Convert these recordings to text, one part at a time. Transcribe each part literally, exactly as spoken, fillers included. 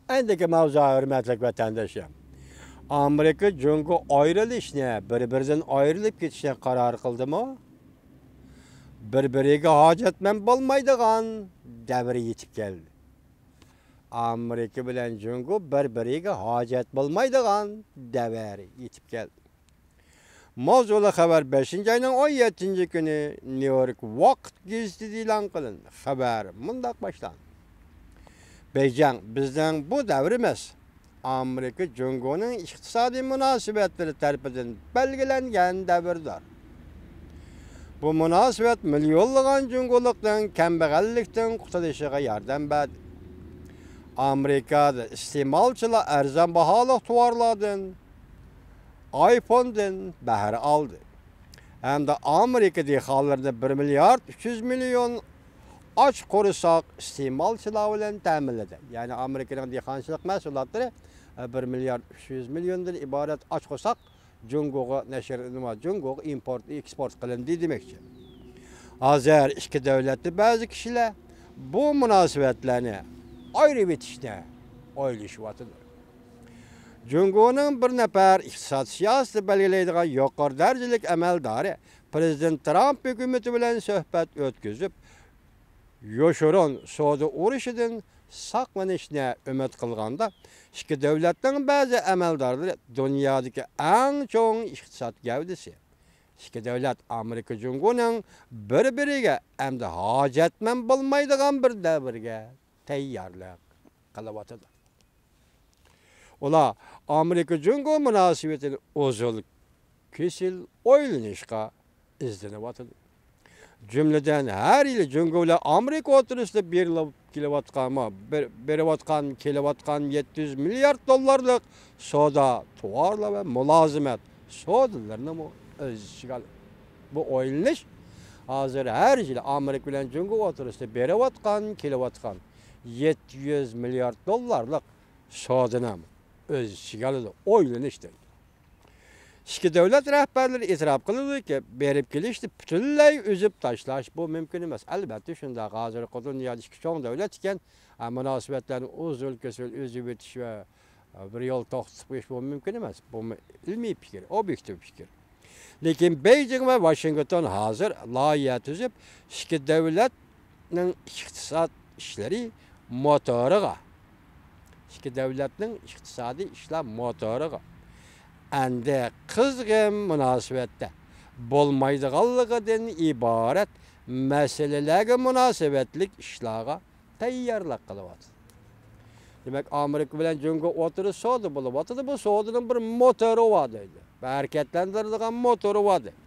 ئەندىكى ماۋزۇ، ھۆرمەتلىك ۋەتەنداشلار. ئامېرىكا جۇڭگو ئايرىلىشنى، بىر-بىرىدىن ئايرىلىپ كېتىشنى قارار قىلدىمۇ؟ بىر-بىرىگە ھاجەتمەن بولمايدىغان دەۋر يېتىپ كەلدى. ئامېرىكا بىلەن جۇڭگو بىر-بىرىگە ھاجەت بولمايدىغان دەۋر يېتىپ كەلدى. ماۋزۇلۇق خەۋەر بەشىنچى ئاينىڭ ئون يەتتىنچى كۈنى نيۇ يورك ۋاقىت گېزىتىدە ئېلان قىلىندى. خەۋەر مۇنداق باشلاندى. بېيجىڭ، بىزنىڭ بۇ دەۋرىمىز ئامېرىكا جۇڭگونىڭ ئىقتىسادىي مۇناسىۋەتلىرى تەرىپىدىن بەلگىلەنگەن دەۋردۇر. بۇ مۇناسىۋەت مىليونلىغان جۇڭگولۇقنىڭ كەمبەغەللىكتىن قۇتۇلۇشىغا ياردەم بەردى. ئامېرىكادا ئىستېمالچىلار ئەرزان باھالىق تاۋارلاردىن، ئايفوندىن بەھرە ئالدى ھەمدە ئامېرىكا دېھقانلىرىنى بىر مىليارد ئۈچ يۈز مىليون ئاچ قورساق ئىستېمالچىلار بىلەن تەمىنلىدى. يەنى ئامېرىكىنىڭ دېھقانچىلىق مەھسۇلاتلىرى، ئە، بىر مىليارد ئۈچ يۈز مىليوندىن ئىبارەت ئاچ قورساق جۇڭگوغا نەشر، نېمە، جۇڭگوغا ئىمپورت، ئېكسپورت قىلىندى دېمەكچى. ھازىر ئىككى دۆلەتتە بەزى كىشىلەر بۇ مۇناسىۋەتلەرنى ئايرىۋېتىشنى ئويلىشىۋاتىدۇ. جۇڭگونىڭ بىر نەپەر ئىقتىساد سىياسىتى بەلگىلەيدىغان يۇقىرى دەرىجىلىك ئەمەلدارى پىرېزىدېنت ترامپ ھۆكۈمىتى بىلەن سۆھبەت ئۆتكۈزۈپ، يوشۇرۇن سودا ئۇرۇشىدىن ساقلىنىشنى ئۈمىد قىلغاندا، ئىككى دۆلەتنىڭ بەزى ئەمەلدارلىرى دۇنيادىكى ئەڭ چوڭ ئىقتىساد گەۋدىسى، ئىككى دۆلەت ئامېرىكا جۇڭگونىڭ بىر-بىرىگە ئەمدى ھاجەتمەن بولمايدىغان بىر دەۋرگە تەييارلىق قىلىۋاتىدۇ. ئۇلار ئامېرىكا جۇڭگو مۇناسىۋىتىنى ئۇزۇل كېسىل ئويلىنىشقا ئىزدىنىۋاتىدۇ. جۈملىدىن ھەر يىلى جۇڭگو بىلەن ئامېرىكا ئوتتۇرىسىدا بېرىلىپ كېلىۋاتقان، بېر-، بېرىۋاتقان، كېلىۋاتقان يەتتە يۈز مىليارد دوللارلىق سودا، تاۋارلار ۋە مۇلازىمەت سودىلىرىنىمۇ ئۆز ئىچىگە ئالىدۇ. بۇ ئويلىنىش ھازىر ھەر يىلى ئامېرىكا بىلەن جۇڭگو ئوتتۇرىسىدا بېرىۋاتقان، كېلىۋاتقان يەتتە يۈز مىليارد دوللارلىق سودىنى ئۆز ئىچىگە ئالىدۇ، ئويلىنىش دەيدۇ. ئىككى دۆلەت رەھبەرلىرى ئېتىراپ قىلىدۇكى، بېرىپ كېلىشنى پۈتۈنلەي ئۈزۈپ تاشلاش بۇ مۇمكىن ئەمەس. ئەلۋەتتە شۇنداق، ھازىرقى دۇنيادا ئىككى چوڭ دۆلەت ئىكەن، ھە، مۇناسىۋەتلەرنى ئۇزۇل-كېسىل ئۈزۈۋېتىش ۋە، ھە، بىر يول توختىتىپ قويۇش بۇ مۇمكىن ئەمەس. بۇ ئىلمىي پىكىر، ئوبيېكتىپ پىكىر. لېكىن بېيجىڭ ۋە ۋاشىنگتون ھازىر لايىھە تۈزۈپ، ئىككى دۆلەتنىڭ ئىقتىساد ئىشلىرى موتورىغا، ئىككى دۆلەتنىڭ ئىقتىسادىي ئىشلار موتورىغا ئەندى قىزغىن مۇناسىۋەتتە بولمايدىغانلىقىدىن ئىبارەت مەسىلىلەرگە مۇناسىۋەتلىك ئىشلارغا تەييارلىق قىلىۋاتىدۇ. دېمەك، ئامېرىكا بىلەن جۇڭگو ئوتتۇرىسىدا سودا بولۇۋاتىدۇ. بۇ سودىنىڭ بىر موتورى بار دەيدۇ. بىر ھەرىكەتلەندۈرىدىغان موتورى بار دەيدۇ.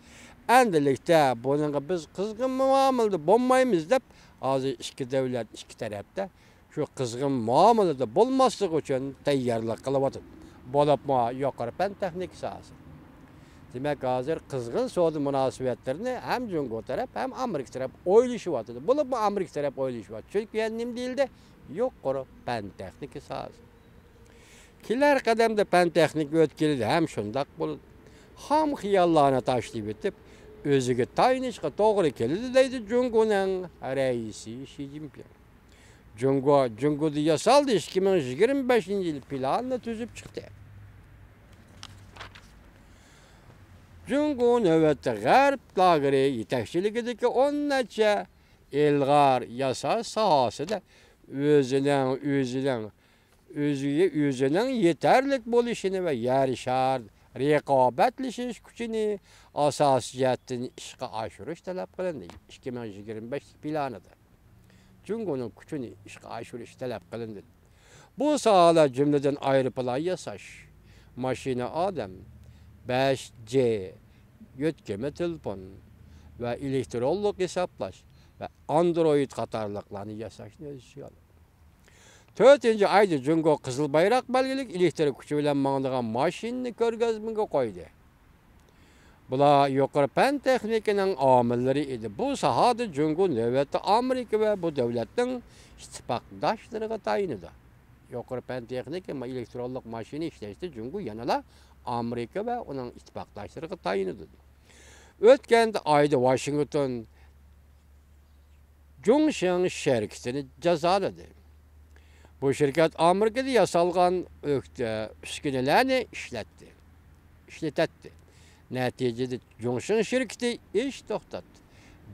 ئەندىلىكتە بۇنىڭغا بىز قىزغىن مۇئامىلىدە بولمايمىز دەپ، ھازىر ئىككى دۆلەت، ئىككى تەرەپتە شۇ قىزغىن مۇئامىلىدە بولماسلىقى ئۈچۈن تەييارلىق قىلىۋاتىدۇ. بولۇپمۇ يۇقىرى پەن تېخنىكا ساھەسى. دېمەك، ھازىر قىزغىن سودا مۇناسىۋەتلىرىنى ھەم جۇڭگو تەرەپ، ھەم ئامېرىكا تەرەپ ئويلىشىۋاتىدۇ. بولۇپمۇ ئامېرىكا تەرەپ ئويلىشىۋاتىدۇ. چۈنكى يەنە نېمە دېيىلدى؟ يۇقىرى پەن تېخنىكا ساھەسى. كېلەر قەدەمدە پەن تېخنىكا ئۆتكىلىدە ھەم شۇنداق بولىدۇ. خام خىياللارنى تاشلىۋېتىپ، ئۆزىگە تايىنىشقا توغرا كېلىدۇ، دەيدۇ جۇڭگونىڭ رەئىسى شى جىنپىڭ. جۇڭگو، جۇڭگودا ياسالدى ئىككى مىڭ يىگىرمە بەشىنچى يىل پىلانىنى تۈزۈپ چىقتى. جۇڭگو نۆۋەتتە غەرب لاگېرى يېتەكچىلىكىدىكى ئون نەچچە ئىلغار ياساش ساھەسىدە ئۆزىنىڭ، ئۆزىنىڭ، ئۆزىگە ئۆزىنىڭ يېتەرلىك بولۇشىنى ۋە يەر شارىدا رىقابەتلىشىش كۈچىنى ئاساسىي جەھەتتىن ئىشقا ئاشۇرۇش تەلەپ قىلىندى. ئىككى مىڭ يىگىرمە بەش پىلانىدا جۇڭگونىڭ كۈچىنى ئىشقا ئاشۇرۇش تەلەپ قىلىندى. بۇ ساھەلەر جۈملىدىن ئايروپىلان ياساش، ماشىنا ئادەم، بەش جى، يۆتكىمە تېلېفون ۋە ئېلېكترونلۇق ھېسابلاش ۋە ئاندرويد قاتارلىقلارنى ياساشنى ئۆز ئىچىگە ئالىدۇ. تۆتىنچى ئايدا جۇڭگو قىزىل بايراق بەلگىلىك ئېلېكتىر كۈچى بىلەن ماڭىدىغان ماشىنىنى كۆرگەزمىگە قويدى. بۇلار يۇقىرى پەن تېخنىكىنىڭ ئامىللىرى ئىدى. بۇ ساھەدە جۇڭگو نۆۋەتتە ئامېرىكا ۋە بۇ دۆلەتنىڭ ئىتتىپاقداشلىرىغا تايىنىدۇ. يۇقىرى پەن تېخنىكا، ما-، ئېلېكترونلۇق ماشىنا ئىشلەشتە جۇڭگو يەنىلا ئامېرىكا ۋە ئۇنىڭ ئىتتىپاقداشلىرىغا تايىنىدۇ. ئۆتكەن ئايدا ۋاشىنگتون جۇڭشىڭ شىركىتىنى جازالىدى. بۇ شىركەت ئامېرىكىدا ياسالغان ئۆكتە ئۈسكۈنىلەرنى ئىشلەتتى، ئىشلىتەتتى. نەتىجىدە جۇڭشىڭ شىركىتى ئىش توختاتتى.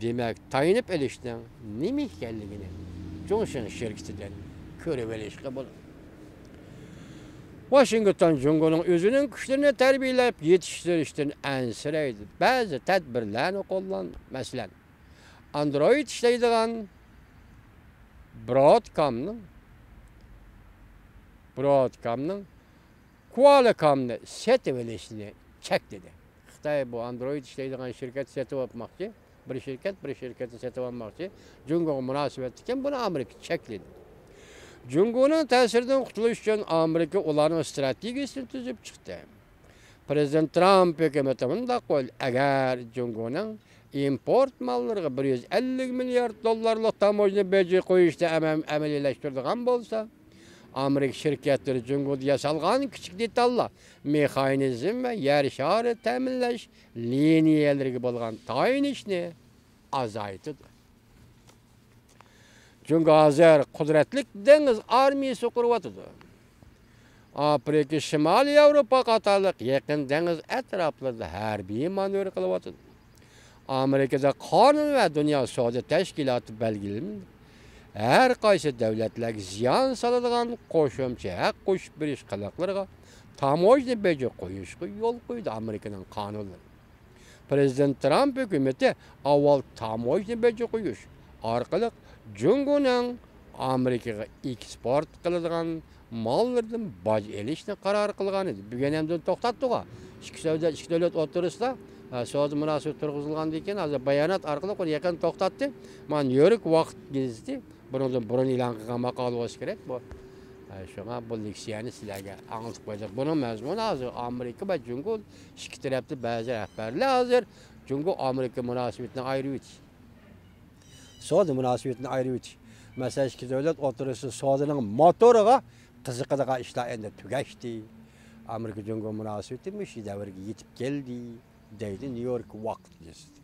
دېمەك، تايىنىپ ئېلىشنىڭ نېمە ئىكەنلىكىنى جۇڭشىڭ شىركىتىدىن كۆرۈۋېلىشقا بولىدۇ. ۋاشىنگتون جۇڭگونىڭ ئۆزىنىڭ كۈچلىرىنى تەربىيەلەپ يېتىشتۈرۈشتىن ئەنسىرەيدۇ. بەزى تەدبىرلەرنى قوللاندى. مەسىلەن، ئاندرويد ئىشلەيدىغان برودكامنىڭ، برودكامنىڭ كوالىكامنى سېتىۋېلىشنى چەكلىدى. خىتاي بۇ ئاندرويد ئىشلەيدىغان شىركەت سېتىۋالماقچى، بىر شىركەت بىر شىركەتنى سېتىۋالماقچى، جۇڭگوغا مۇناسىۋەتلىككەن، بۇنى ئامېرىكا چەكلىدى. جۇڭگونىڭ تەسىرىدىن قۇتۇلۇش ئۈچۈن ئامېرىكا ئۇلارنىڭ ئىستراتېگىيىسىنى تۈزۈپ چىقتى. پىرېزىدېنت ترامپ ھۆكۈمىتى مۇنداق قويدى، ئەگەر جۇڭگونىڭ ئىمپورت ماللىرىغا بىر يۈز ئەللىك مىليارد دوللارلىق تاموژنا بېجى قويۇشنى ئەمەم-، ئەمەلىيلەشتۈرىدىغان بولسا، ئامېرىكا شىركەتلىرى جۇڭگودا ياسالغان كىچىك دېتاللار، مېخانىزم ۋە يەر شارى تەمىنلەش لىنىيەلىرىگە بولغان تايىنىشنى ئازايتىدۇ. جۇڭگو ھازىر قۇدرەتلىك دېڭىز ئارمىيىسى قۇرۇۋاتىدۇ. ئافرىقا، شىمالىي ياۋروپا قاتارلىق يېقىن دېڭىز ئەتراپلىرىدا ھەربىي مانېۋىر قىلىۋاتىدۇ. ئامېرىكىدا قانۇن ۋە دۇنيا سودا تەشكىلاتى بەلگىلىمىدى. ھەر قايسى دۆلەتلەرگە زىيان سالىدىغان قوشۇمچە ھەق قوشۇپ بېرىش قىلىقلىرىغا تاموژنا بېجى قويۇشقا يول قويدى ئامېرىكىنىڭ قانۇنلىرى. پىرېزىدېنت ترامپ ھۆكۈمىتى ئاۋۋال تاموژنا بېجى قويۇش ئارقىلىق جۇڭگونىڭ ئامېرىكىغا ئېكسپورت قىلىدىغان ماللىرىدىن باج ئېلىشنى قارار قىلغان ئىدى. بۈگۈن ئەمدى توختاتتىغۇ. ئىككى دۆلەت، ئىككى دۆلەت ئوتتۇرىسىدا، ھە، سودا مۇناسىۋىتى تۇرغۇزۇلغاندىن كېيىن، ھازىر بايانات ئارقىلىق ئۇنى يېقىندا توختاتتى. مانا، نيۇ يورك ۋاقىت گېزىتى بۇنىڭدىن بۇرۇن ئېلان قىلغان ماقالە بولسا كېرەك بۇ. ھە، شۇڭا بۇ لېكسىيەنى سىلەرگە ئاڭلىتىپ قويدۇق. بۇنىڭ مەزمۇنى ھازىر ئامېرىكا ۋە جۇڭگو ئىككى تەرەپتە بەزى رەھبەرلەر ھازىر جۇڭگو ئامېرىكا مۇناسىۋىتىنى ئايرىۋېتىش، سودا مۇناسىۋىتىنى ئايرىۋېتىش، مەسىلەن، ئىككى دۆلەت ئوتتۇرىسىدا سودىنىڭ موتورىغا قىزىقىدىغان ئىشلار ئەمدى تۈگەشتى. ئامېرىكا جۇڭگو مۇناسىۋىتى مۇشۇ دەۋرگە يېتىپ كەلدى، دەيدۇ نيۇ يورك ۋاقىت گېزىتى.